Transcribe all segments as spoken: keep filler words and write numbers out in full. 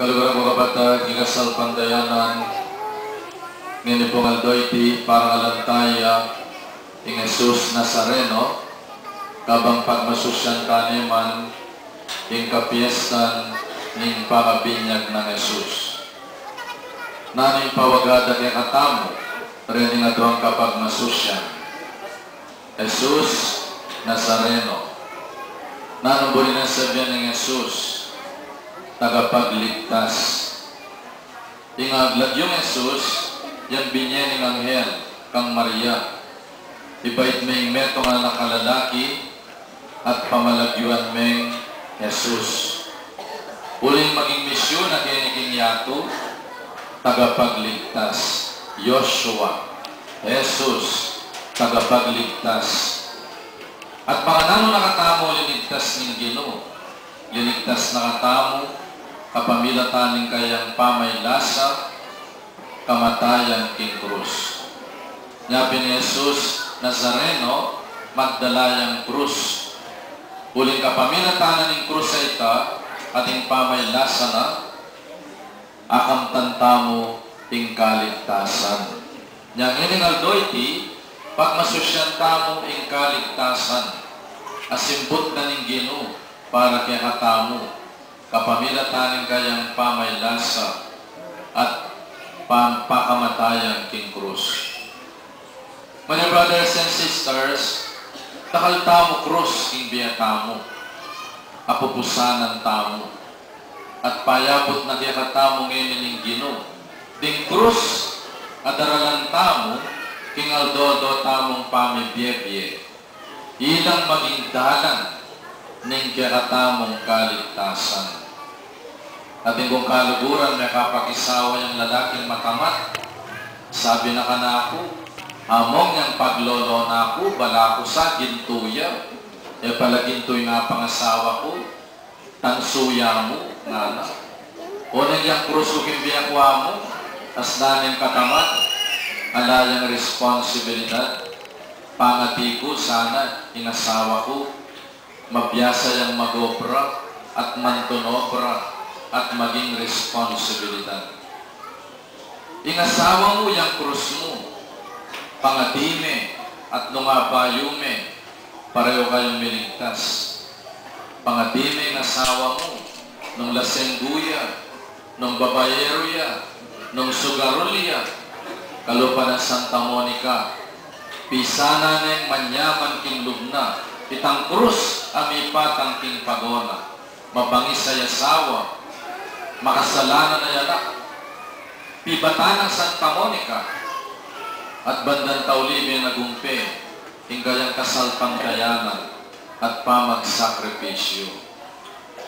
Kaluguran ku, kapatad, king kasalpantayanan, ngeni pung aldo iti, parangalan taya ing Jesus Nazareno, kabang pagmasusyan ta ne man ing kapiestan ning pangabinyag nang Jesus. Nanu ing pawaga da kekatamu rening aduang kapagmasusyan? Jesus Nazareno. Nanu buri nang sabian ning Jesus? Tagapagligtas. Ing aglagyung Jesus, yang binye ning anghel kang Maria. Ibait me ing metung a anak a lalaki, at pamalagyuan meng Jesus. Uling maging misyun na keni king yatu, tagapagligtas, Yoshua, Jesus, tagapagligtas. At makananu na katamu linigtas ning Ginu? Linigtas na katamu kapamilatan ning kayang pamaylasa, kamatayan king krus. Nya pin i Jesus Nazareno, magdala yang krus. Uling kapamilatan na ning krus a ita, at ing pamaylasa na, akamtan tamu ing kaligtasan. Nya ngening aldo iti, pagmasusyan tamu ing kaligtasan a simbut na ning Ginu para kekatamu, kapamilatan ning kayang pamaylasa at pam-, pakamatayan king krus. My dear brothers and sisters, dakal tamu krus king bie tamu, apupusanan tamu, at payabut na kekatamu ngeni ning Ginu ding krus a daralan tamu king aldo-aldo tamung pamibie-bie. Ilang maging dalan ning kekatamung kaligtasan. Atin kung kaluguran, mekapakisawa yang lalaking matamat. Sabi na kanaku, among yang paglolo naku, balaku sa gintu ya, e pala gintu ing apangasawa ku, tangsu ya mu, ngana. Oneng yang krus ku king bie ku, amu, asnan ing katamat, ala yang responsibilidad. Pangadi ku sana ing asawa ku, mabiasa yang magobra at mantun obra at maging responsibilidad. Ing asawa mu yang krus mu, pangadi me at nung abayu me, pareho kayung miligtas. Pangadi me ing asawa mu, nung lasenggu ya, nung babaeru ya, nung sugarul ya, kalupa nang Santa Monica, pisanan neng manyaman king lub na itang krus a mipatang king pago na. Mabangis a asawa, makasalanan a anak, pibatan nang Santa Monica, at bandang tauli me nagumpe ing kayang kasalpantayanan at pamagsakripisyu.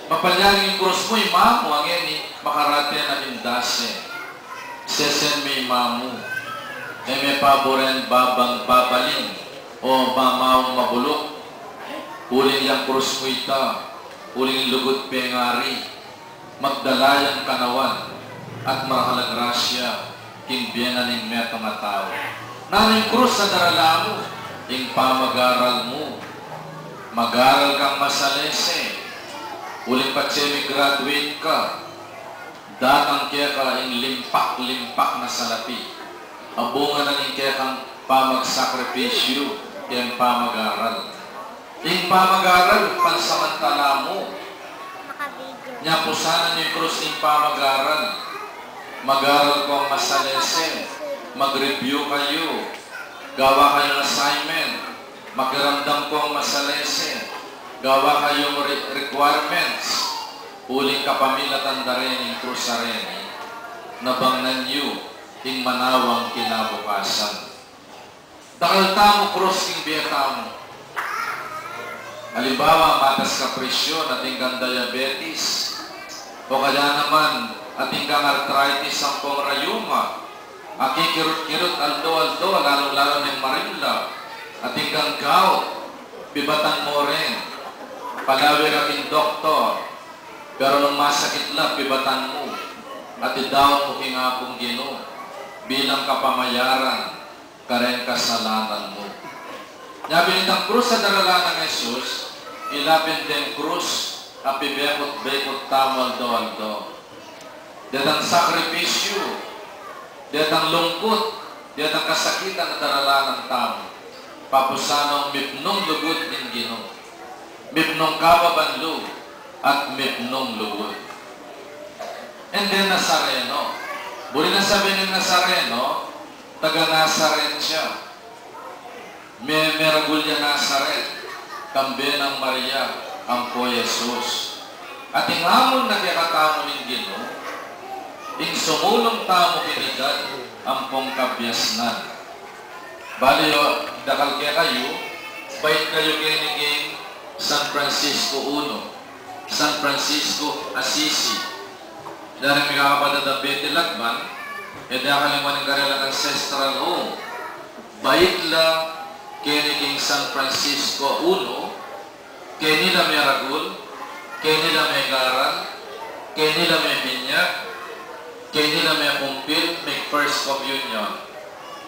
Mapalyaning ing krus mu, imamu, a ngeni makarate na king dase. Sesen me, imamu, e me paburen babang babalin o mamaung mabuluk. Uling yang krus mu ita, uling lugud pengari, magdala yang kanawan at marakal a grasya king bie na ning metung a tau. Nanu ing krus a darala mu? Ing pamagaral mu. Magaral kang masalese. Uling patse mi-graduate ka, datang keka ing limpak-limpak na salapi a bunga na ning kekang pamagsakripisyu king pamagaral. Ing pamagaral, pansamantala mu. Nya pusanan yu ing krus ning pamagaral. Mag-aral kong masalese, mag-review kayu, gawa kayung assignment, makiramdam kong masalese, gawa kayung re-, requirements, uling kapamilatan da reni ing krus a reni, nabangnan yu ing manawang kinabukasan. Dakal tamu krus king bie tamu. Alimbawa, matas ka presyon, atin kang diabetes, o kaya naman atin kang arthritis ampong rayuma, akikirut-kirut aldo-aldo, lalung-lalu neng marimla, atin kang gout, pibatan mo rin, palawe ka king doktor, pero nung masakit la, pibatan mu, at idaun mu king Apung Ginu bilang kapamayaran kareng kasalanan mu. Nya pin itang krus a darala nang Jesus, ila pin deng krus a pibekut-bekut tamu aldo-aldo. Detang sakripisyu, detang lungkut, detang kasakitan a daralanan tamu, papusanang mipnung lugud ning Ginu. Mipnung kababan lub at mipnung lugud. And then Nazareno. Buri nang sabian ning Nazareno, taga Nazaret ya. Me-, meragul ya Nazaret, kambe nang Maria, ampo Jesus. At ing hamon na kekatamu ning Ginu, ing sumulung tamu king edad ampong kabiasnan. Bale o, dakal kekayu, bait kayu keni king San Francisco Uno, San Francisco Assisi. Dana mikakapatad a Betty Lagman, e dakal ing maning karelang ancestral home. Bait la keni king San Francisco Uno, keni la meragul, keni la megaral, keni la mebinyag, keni la mekumpil, make first communion.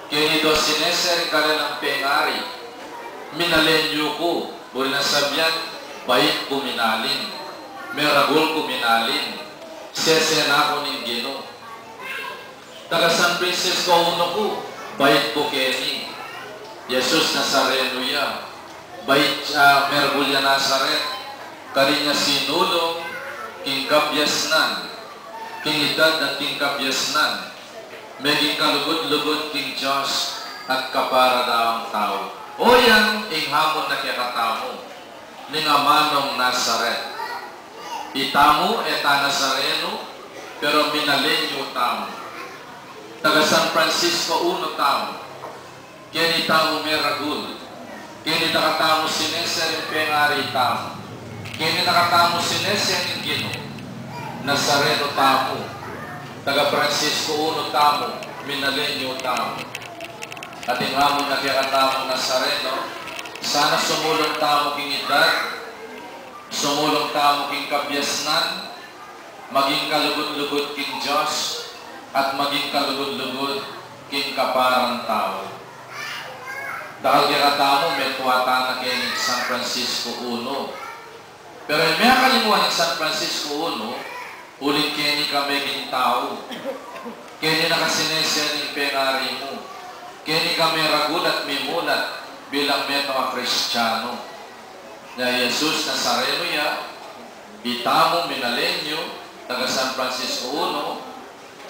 Keni do sineser ing karelang pengari, minalen yu ku, buri nang sabian, bait ku minalin, meragul ku minalin, sese na ku ning Ginu. Taga San Francisco Uno ku, bait ku keni. Jesus Nazareno ya, bait, ah, meragul ya Nazaret, karin ya sinulung king kabiasnan, king edad at king kabiasnan, meging kalugud-lugud king Dios at kapara dang tau. O yan ing hamon na kekatamu ning amanung Nazaret. Itamu e ta Nazareno, pero minalen yu tamu. Taga San Francisco Uno tamu. Keni tamu meragul. Keni na katamu sineser ing pengari tamu. Keni na katamu sineser ing Ginu. Nazareno tamu. Taga Francisco Uno tamu. Minalen yu tamu. At ing hamon na kekatamu Nazareno, sana sumulung tamu king edad, sumulung tamu king kabiasnan, maging kalugud-lugud king Dios, at maging kalugud-lugud king kaparang tau. Dakal kekatamu, metua ta na keni San Francisco Uno. Pero e me akalingwan ing San Francisco Uno, uling keni ka meging tau. Keni na ka sineser ing pengari mu. Keni ka meragul at mimulat bilang metua Kristiano. Nya Jesus Nazareno ya, itamu minalen yu, taga San Francisco Uno,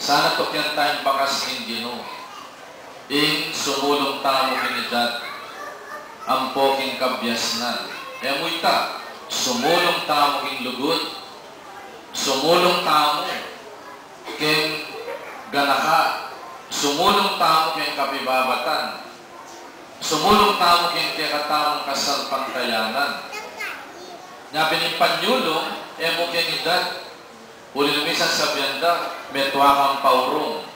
sana tukyan tayang bakas ning Ginu. Ing sumulung tamu king edad, ampo king kabiasnan. E mu ita, sumulung tamu king lugud, sumulung tamu king ganaka, sumulung tamu king kapibabatan, sumulung tamu king kekatamung kasalpantayanan. Nya pin ing panyulung, e mu king edad, uli nung minsan sabian da, metua kang paurung.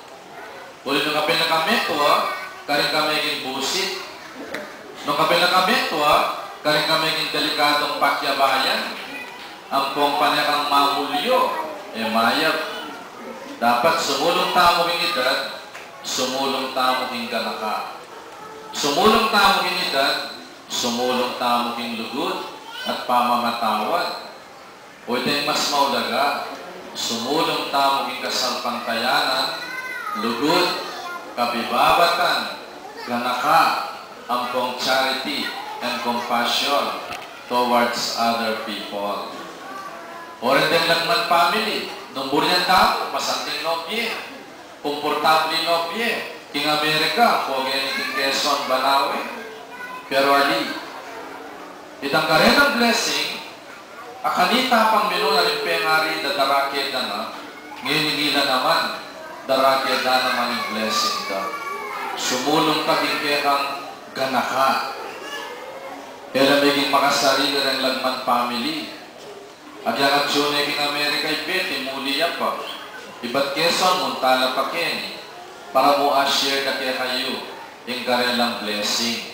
Uli nung kapin na ka metua, karin ka meging busit. Nung kapin na ka metua, karin ka meging delikadung pakyabayan. Ampong pane kang mamulyu, e mayap. Dapat sumulung tamu king edad, sumulung tamu king ganaka. Sumulung tamu king edad, sumulung tamu king lugud at pamamatawad. O itang mas maulaga, sumulung tamu king kasalpantayanan, lugud, kapibabatan, ganaka, ampong charity and compassion towards other people. O rin deng Lagman family, nung buri yang daku, masanting no bie, komportable no bie, king Amerika, pogi king Quezon, Banawe. Pero ali, itang karenang blessing, a kanita pang minuna ring pengari da, dara keda na, ngeni ila naman, dara keda naman ing blessing da. Sumulung ka king kekang ganaka. E la meging makasarili reng Lagman family. Agyang atyu ne king Amerika i Betty, muli ya pa. Ibat Quezon, munta la pa keni. Para mu a-share da kekayu ing karelang blessing.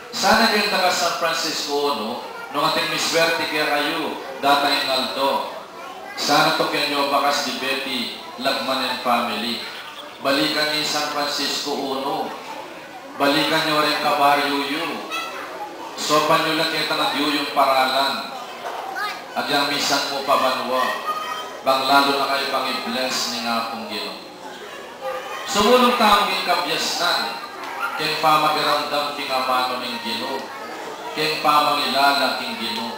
Sana keng taga San Francisco Uno, nung atin miswerte kekayu datang ing aldo, sana tukyan yu bakas di Betty Lagman and family. Balikan yu ing San Francisco Uno. Balikan yu ring kabaryu yu. Saupan yu la ketang agyuyung paralan. Agyang misan mu pa banua. Bang lalu na kayu pang i-bless ning Apung Ginu. Sumulung tamu king kabiasnan, king pamakiramdam king amanu ning Ginu, king pamangilala king Ginu,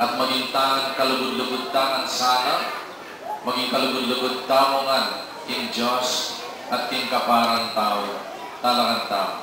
at maging tang kalugud-lugud tamu ngan sana, maging kalugud-lugud tamu ngan king Dios at king kaparang tau. Talakan tamu.